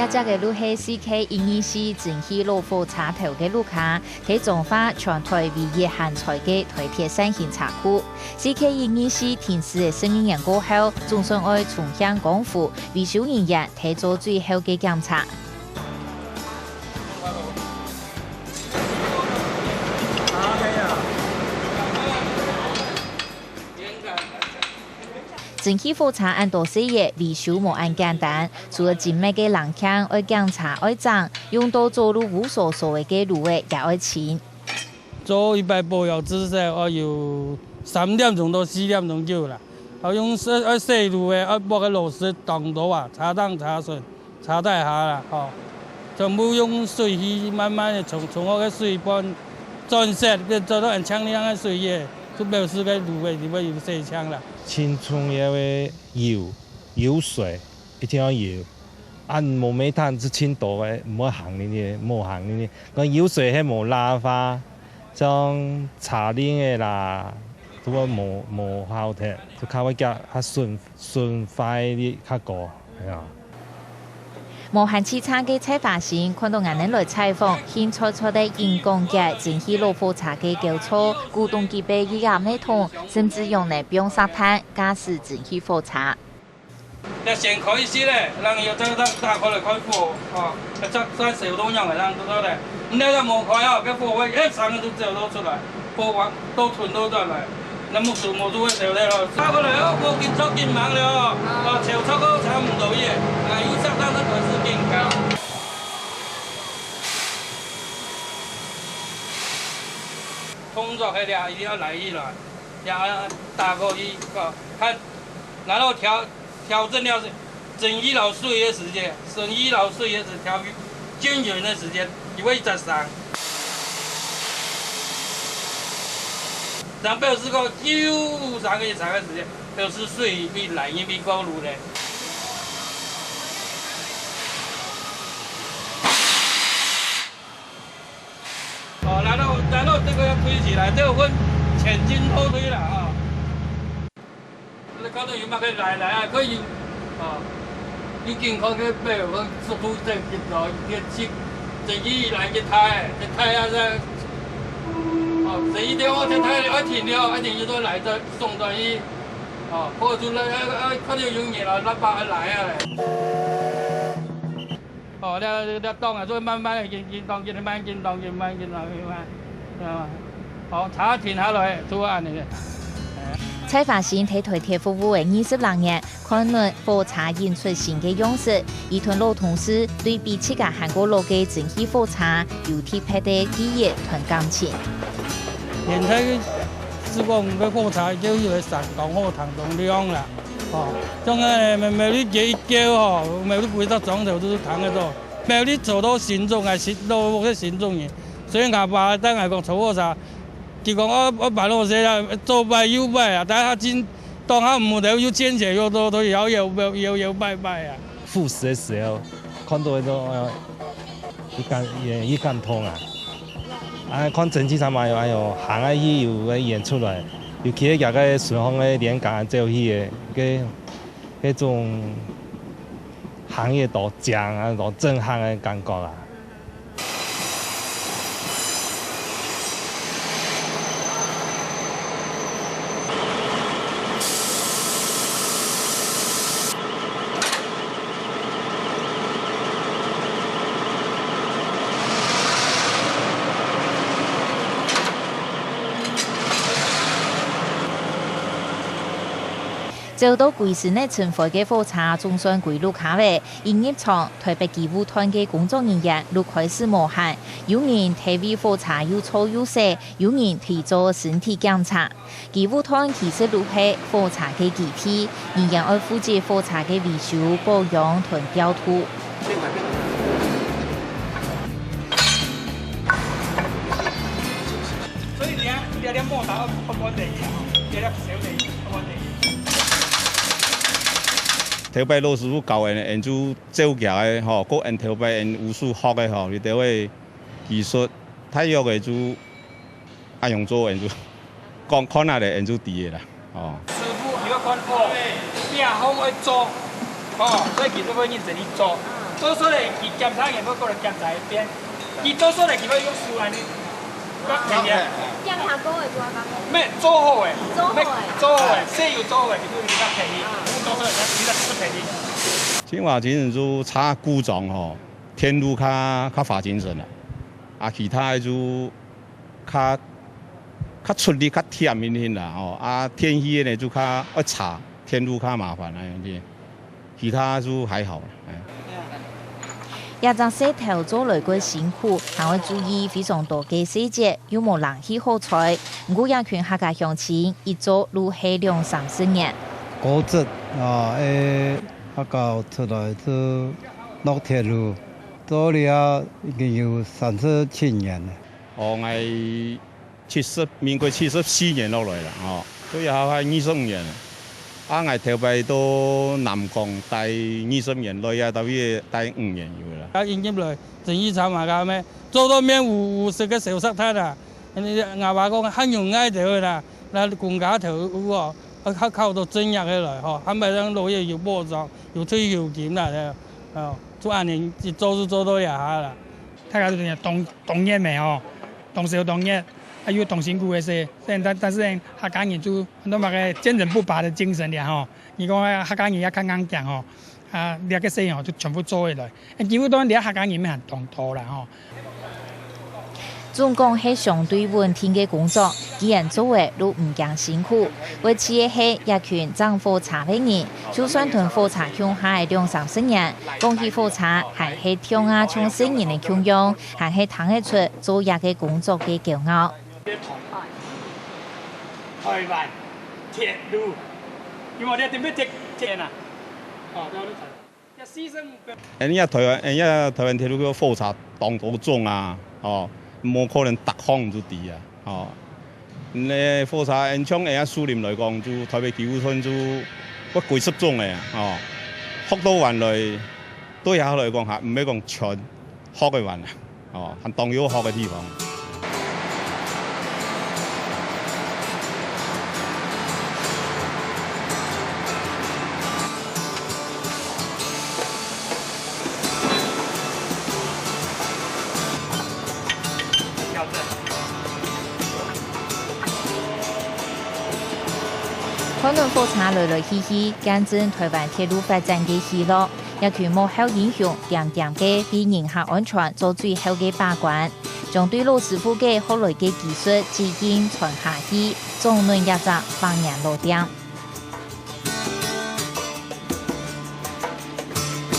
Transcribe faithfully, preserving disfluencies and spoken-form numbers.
這隻个路係四K一二四蒸汽老火車頭个路卡，係彰化全台唯一還在个台鐵扇形車庫。四K一二四停駛个十二年過後，總算愛重現江湖，維修人員提做最後个檢查。 蒸汽火車恁多細節，維修無恁簡單，除了精密个零件愛檢查愛整，用到早路烏疏疏个路仔也愛清。做一擺保養至少愛有三點鐘到四點鐘久啦。愛用洗，愛洗路仔，愛剝个螺絲當多啊，車頂車唇。 車底下啦，吼，全部用水去慢慢个沖，沖好个水分轉色，變做到恁淨亮个水个，就表示該路个地方有洗淨啦。盡重要个油，油水一定要有。啊，無煤炭係盡多个，毋好行入去，毋好行入去。該油水係無罅話，像車輪个啦，都會無，無好忒，就較會較，較順，順壞率較高，係啊。 無閒直掣个蔡華新看到𠊎等來採訪，興脆脆个緊講解蒸汽老火車个構造，古董級个液壓系統，甚至用來放石炭，駕駛蒸汽火車。要掀開一些咧，讓油再，再打開來看火，啊，再，再手動樣來讓做到咧。你那個無開啊，該火會一上就走到出來，火往都吞到轉來。 那木薯模就會走的了。打過來哦，無緊張緊忙了哦。哦，手超過差不多耶，啊，有上当那个是紧高。动作很厉害，一定要来一来，要打过去，哦，看，然后调 调整了蒸汽摎水个時節，蒸汽摎水个時調均勻个時節，佢會一直上。上表示講，又上个一長个時間，表示水比來源比高路咧。哦，然後，然後這個要推起來，這個分前進後推了啊。 你看到有麼个來，來啊，可以，哦，你健康个表，講速度再緊咯，一直，一直來一台，一台啊，再，哦，這一點我一台愛停了，一定就說來再送轉去，哦，或者說來，啊，啊，看到有人啊，喇叭來啊。 哦，這，這檔啊，就慢慢个，緊，緊動，緊慢，緊動，緊慢，緊動，緊慢，啊，好，車停下來，就恁樣个。蔡華新在台鐵服務个二十零年，看準火車引出新个樣式，佢同老同事對比自家還過老个蒸汽火車，有特別个記憶同感情。現在是講个火車，就有个上港火車當亮啦。 哦，像恁樣，每，每日叫一叫吼，每日歸隻庄頭都係聽得到。每日坐到新莊，𠊎係老屋个新莊人，所以𠊎爸帶𠊎講坐火車，佢講，哦，哦，辦好勢啦，左擺右擺啊，但係佢當下毋得又牽扯又多，都搖搖搖搖擺擺啊。赴死个時候，看到个都，哎呀， 一感，也一感動啊。啊，看蒸汽車嘛，有，哎喲，行下去有个演出來，尤其係佢个順風个連杆走去个，个，該種行業當靚啊，當震撼个感覺啊。 走到歸身仔塵灰个火車總算歸路口咧，一入場，台北機務段个工作人員就開始無閒，有人在為火車又搓又洗，有人在做身體檢查。 機務段其實就係火車个基地，人員愛負責火車个維修、保養同調度。所以你啊，你啊，你啊，摩打要放穩定，你啊，你啊，小力，放穩定。頭擺老師傅教𠊎，𠊎就照佢个吼，過𠊎頭擺𠊎武術學个吼，你就會技術，大約个就 恁樣做，𠊎就講看下咧，𠊎就知个啦，哦。師傅，你要看哦，壁風愛做，哦，所以其實會認真去做。做出來佢檢查完，會過來檢查一遍。佢做出來，佢會用手恁呢，搿樣。檢查過个就愛講。毋係，做好个，做好个。毋係，做好个，係有做好个，佢就會較便宜。做出來，佢就較便宜。清華精神就差故障吼，電路較較發精神啦，啊，其他个就較較出力較忝一點啦吼，啊，電器个呢就較愛查，電路較麻煩啊，樣子。 其他就還好啦。哎。這隻事頭做來个辛苦，還愛注意非常多个細節，又無冷氣好吹。毋過這群客家鄉親，一做就係兩三十年。高職啊，誒，學校出來就落鐵路，做了已經有三十七年了。哦，𠊎 七十，民國七十四年落來啦，吼，所以還快二十五年了。啊，𠊎頭擺到南港待二十年，來啊，到位待五年有啦。啊，引入來，生意差嘛，該咩，做到面有有十个小食攤啊。𠊎話講，還有𠊎頭啦，該公家頭有哦，啊，靠靠到正月个來吼，還袂當落葉有保障，有退休金啦，哦，做恁樣一做就做到這下啦。大家都當當熱咩吼，當燒當熱。 啊，又當辛苦个事，但但但是呢，客家人就很多麼个堅韌不拔的精神了吼。你講啊，客家人也較硬頸吼，啊，這个事吼就全部做下來。啊，基本上這客家人乜還當多啦吼。總講係相對穩定个工作，既然做个就毋驚辛苦。會試个係這群整火車个人，就算同火車共下个兩三十年，講起火車還係暢啊像細人个共樣，還係聽得出做這个工作个驕傲。 台灣鐵路，因為你特別鐵鐵啊，哦，對，你看，這四十五哎，人家台灣，人家台灣鐵路个火車當多種啊，哦，無可能逐項都知啊，哦。你火車，像人家樹林來講，就台北基督村就會幾十種个啊，哦。學到完來，對佢來講哈，毋係講全 學个完啊，哦，還當有學个地方。看等火車來來去去，見證台灣鐵路發展个喜樂。 這群幕後英雄恬恬个為人客安全做最後个把關，將對老師傅个學來个技術指引傳下去，掌握這隻百年老店。